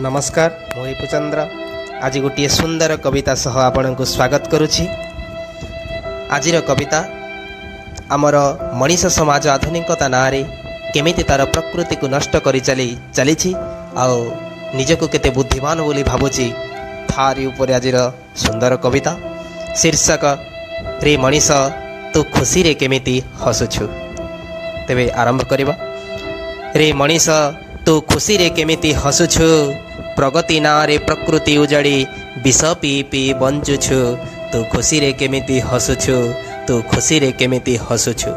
ନମସ୍କାର, ମୁଁ ରିପୁଚନ୍ଦ୍ର। ଆଜି ଗୋଟିଏ ସୁନ୍ଦର କବିତା ସହ ଆପଣଙ୍କୁ ସ୍ୱାଗତ କରୁଛି। ଆଜିର କବିତା, ଆମର ମଣିଷ ସମାଜ ଆଧୁନିକତା ନାଁରେ କେମିତି ତା'ର ପ୍ରକୃତିକୁ ନଷ୍ଟ କରି ଚାଲିଛି ଆଉ ନିଜକୁ କେତେ ବୁଦ୍ଧିମାନ ବୋଲି ଭାବୁଛି, ତାରି ଉପରେ ଆଜିର ସୁନ୍ଦର କବିତା। ଶୀର୍ଷକ, ରେ ମଣିଷ, ତୁ ଖୁସିରେ କେମିତି ହସୁଛୁ? ତେବେ ଆରମ୍ଭ କରିବା। ରେ ମଣିଷ, ତୁ ଖୁସିରେ କେମିତି ହସୁଛୁ? ପ୍ରଗତି ନାଁରେ ପ୍ରକୃତି ଉଜାଡ଼ି ବିଷ ପିଇ ପିଇ ବଞ୍ଚୁଛୁ। ତୁ ଖୁସିରେ କେମିତି ହସୁଛୁ? ତୁ ଖୁସିରେ କେମିତି ହସୁଛୁ?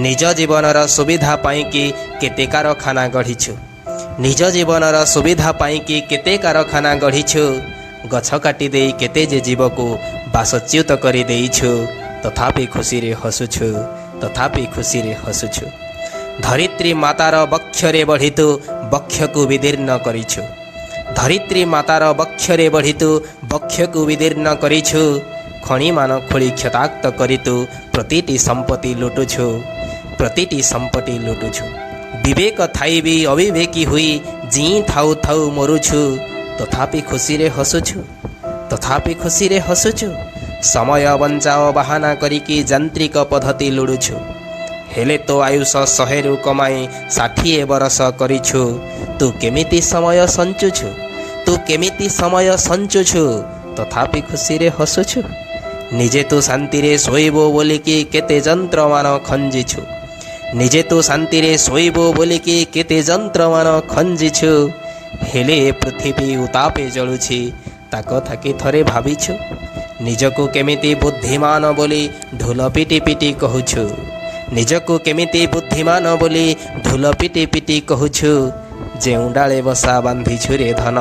ନିଜ ଜୀବନର ସୁବିଧା ପାଇଁକି କେତେ କାରଖାନା ଗଢ଼ିଛୁ। ନିଜ ଜୀବନର ସୁବିଧା ପାଇଁକି କେତେ କାରଖାନା ଗଢ଼ିଛୁ। ଗଛ କାଟି ଦେଇ କେତେ ଯେ ଜୀବକୁ ବାସଚ୍ୟୁତ କରିଦେଇଛୁ। ତଥାପି ଖୁସିରେ ହସୁଛୁ, ତଥାପି ଖୁସିରେ ହସୁଛୁ। ଧରିତ୍ରୀ ମାତାର ବକ୍ଷରେ ବଢ଼ି ତୁ ବକ୍ଷକୁ ବିଦୀର୍ଣ୍ଣ କରିଛୁ। ଧରିତ୍ରୀ ମାତାର ବକ୍ଷରେ ବଢ଼ି ତୁ ବକ୍ଷକୁ ବିଦୀର୍ଣ୍ଣ କରିଛୁ। ଖଣିମାନ ଖୋଳି କ୍ଷତାକ୍ତ କରି ତୁ ପ୍ରତିଟି ସମ୍ପତ୍ତି ଲୁଟୁଛୁ, ପ୍ରତିଟି ସମ୍ପତ୍ତି ଲୁଟୁଛୁ। ବିବେକ ଥାଇ ବି ଅବିବେକୀ ହୋଇ ଜିଇଁ ଥାଉ ଥାଉ ମରୁଛୁ। ତଥାପି ଖୁସିରେ ହସୁଛୁ, ତଥାପି ଖୁସିରେ ହସୁଛୁ। ସମୟ ବଞ୍ଚାଅ ବାହାନା କରିକି ଯାନ୍ତ୍ରିକ ପଦ୍ଧତି ଲୋଡ଼ୁଛୁ। ହେଲେ ତୋ ଆୟୁଷ 100ରୁ କମାଇ 60 ବରଷ କରିଛୁ। ତୁ କେମିତି ସମୟ ସଞ୍ଚୁଛୁ? ତୁ କେମିତି ସମୟ ସଞ୍ଚୁଛୁ? ତଥାପି ଖୁସିରେ ହସୁଛୁ। ନିଜେ ତୁ ଶାନ୍ତିରେ ଶୋଇବୁ ବୋଲିକି କେତେ ଯନ୍ତ୍ରମାନ ଖଞ୍ଜିଛୁ। ନିଜେ ତୁ ଶାନ୍ତିରେ ଶୋଇବୁ ବୋଲିକି କେତେ ଯନ୍ତ୍ରମାନ ଖଞ୍ଜିଛୁ। ହେଲେ ପୃଥିବୀ ଉତ୍ତାପେ ଜଳୁଛି, ତା କଥା କି ଥରେ ଭାବିଛୁ? ନିଜକୁ କେମିତି ବୁଦ୍ଧିମାନ ବୋଲି ଢୋଲ ପିଟି ପିଟି କହୁଛୁ। ନିଜକୁ କେମିତି ବୁଦ୍ଧିମାନ ବୋଲି ଢୋଲ ପିଟି ପିଟି କହୁଛୁ। ଯେଉଁ ଡାଳେ ବସା ବାନ୍ଧିଛୁ ରେ ଧନ,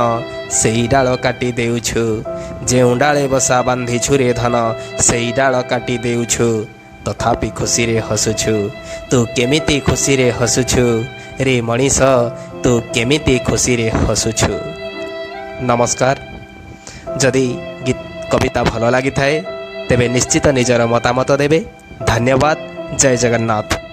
ସେଇ ଡାଳ କାଟି ଦେଉଛୁ। ଯେଉଁ ଡାଳେ ବସା ବାନ୍ଧିଛୁ ରେ ଧନ, ସେଇ ଡାଳ କାଟି ଦେଉଛୁ। ତଥାପି ଖୁସିରେ ହସୁଛୁ। ତୁ କେମିତି ଖୁସିରେ ହସୁଛୁ? ରେ ମଣିଷ, ତୁ କେମିତି ଖୁସିରେ ହସୁଛୁ? ନମସ୍କାର। ଯଦି ଗୀତ କବିତା ଭଲ ଲାଗିଥାଏ, ତେବେ ନିଶ୍ଚିତ ନିଜର ମତାମତ ଦେବେ। ଧନ୍ୟବାଦ। ଜୟ ଜଗନ୍ନାଥ।